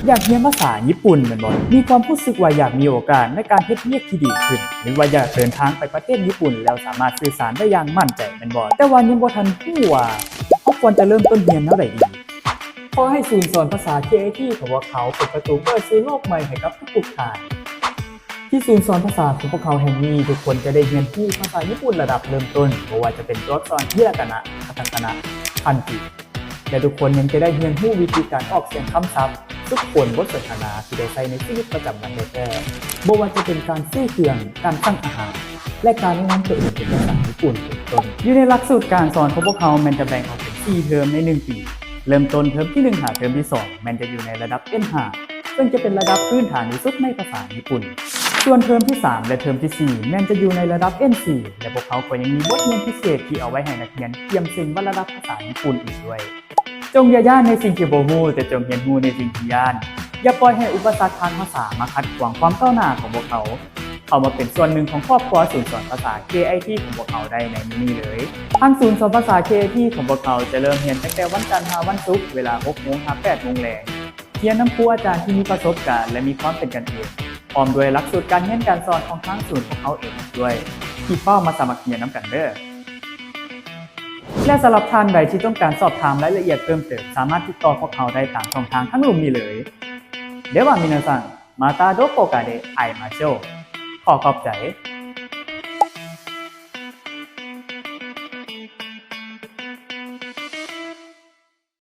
ຢາກຮຽນພາສາຍີ່ປຸ່ນແມ່ນບໍ່? ມີຄວາມຮູ້ສຶກວ່າຢາກມີໂອກາດໃນການເຮັດວຽກທີ່ດີຂຶ້ນ ຫຼືວ່າຢາກເດີນທາງໄປປະເທດຍີ່ປຸ່ນແລ້ວສາມາດສື່ສານໄດ້ຢ່າງໝັ້ນໃຈແມ່ນບໍ່? ແຕ່ວ່າຍັງບໍ່ທັນຮູ້ວ່າເຮົາຄວນຈະເລີ່ມຕົ້ນຮຽນແນວໃດດີ? ຂໍໃຫ້ສູນສອນພາສາ ເຄ ໄອ ທີ ຂອງພວກເຮົາເປີດປະຕູເປີດສູ່ໂລກໃໝ່ໃຫ້ກັບທຸກໆທ່ານ. ທີ່ສູນສອນພາສາຂອງພວກເຮົາແຫ່ງນີ້ ທຸກຄົນຈະໄດ້ຮຽນຮູ້ພາສາຍີ່ປຸ່ນລະດັບເລີ່ມຕົ້ນ, ບໍ່ວ່າຈະເປັນຕົວອັກສອນຮີຣາການະ, ຄາຕາຄານະ, ຄັນຈິ ແລະ ທຸກຄົນຍັງຈະໄດ້ຮຽນຮູ້ວິທີການອອກສຽງຄຳສັບ, ຝຶກຝົນບົດສົນທະນາທີ່ໄດ້ໃຊ້ໃນຊີວິດປະຈຳວັນແທ້ໆ, ບໍ່ວ່າຈະເປັນການຊື້ເຄື່ອງ, ການສັ່ງອາຫານ ແລະ ການແນະນຳຕົວເອງເປັນພາສາຍີ່ປຸ່ນເປັນຕົ້ນ. ຢູ່ໃນຫຼັກສູດການສອນຂອງພວກເຮົາແມ່ນຈະແບ່ງອອກເປັນສີ່ເທີມໃນໜຶ່ງປີ. ເລີ່ມຕົ້ນເທີມທີໜຶ່ງຫາເທີມທີສອງແມ່ນຈະຢູ່ໃນລະດັບ ເອັນ ຫ້າ ເຊິ່ງຈະເປັນລະດັບພື້ນຖານທີ່ສຸດໃນພາສາຍີ່ປຸ່ນ. ສ່ວນເທີມທີສາມ ແລະ ເທີມທີສີ່ແມ່ນຈະຢູ່ໃນລະດັບ ເອັນ ສີ່ ແລະ ພວກເຮົາກໍຍັງມີບົດຮຽນພິເສດທີ່ເອົາໄວ້ໃຫ້ນັກຮຽນກຽມເສັງວັດລະດັບພາສາຍີ່ປຸ່ນອີກດ້ວຍ. ຈົ່ງຢ່າຢ້ານໃນສິ່ງທີ່ບໍ່ຮູ້, ແຕ່ຈົ່ງຮຽນຮູ້ໃນສິ່ງທີ່ຢ້ານ. ຢ່າປ່ອຍໃຫ້ອຸປະສັກທາງພາສາມາຂັດຂວາງຄວາມກ້າວໜ້າຂອງພວກເຮົາ. ເຂົ້າມາເປັນສ່ວນໜຶ່ງຂອງຄອບຄົວສູນສອນພາສາ ເຄ ໄອ ທີ ຂອງພວກເຮົາໄດ້ໃນມື້ນີ້ເລີຍ. ທາງສູນສອນພາສາ ເຄ ໄອ ທີ ຂອງພວກເຮົາຈະເລີ່ມຮຽນຕັ້ງແຕ່ວັນຈັນຫາວັນສຸກ ເວລາຫົກໂມງຫາແປດໂມງແລງ. ຮຽນນຳຄູອາຈານທີ່ມີປະສົບການ ແລະ ມີຄວາມເປັນກັນເອງ, ພ້ອມດ້ວຍຫຼັກສູດການຮຽນການສອນຂອງທາງສູນພວກເຮົາເອງອີກດ້ວຍ. ຮີບຟ້າວມາສະໝັກຮຽນນຳກັນເດີ້. ແລະ ສຳລັບທ່ານໃດທີ່ຕ້ອງການສອບຖາມລາຍລະອຽດເພີ່ມເຕີມ, ສາມາດຕິດຕໍ່ພວກເຮົາໄດ້ຕາມຊ່ອງທາງທາງລຸ່ມນີ້ເລີຍ. では皆さん、またどこかで会いましょう。 ຂໍຂອບໃຈ.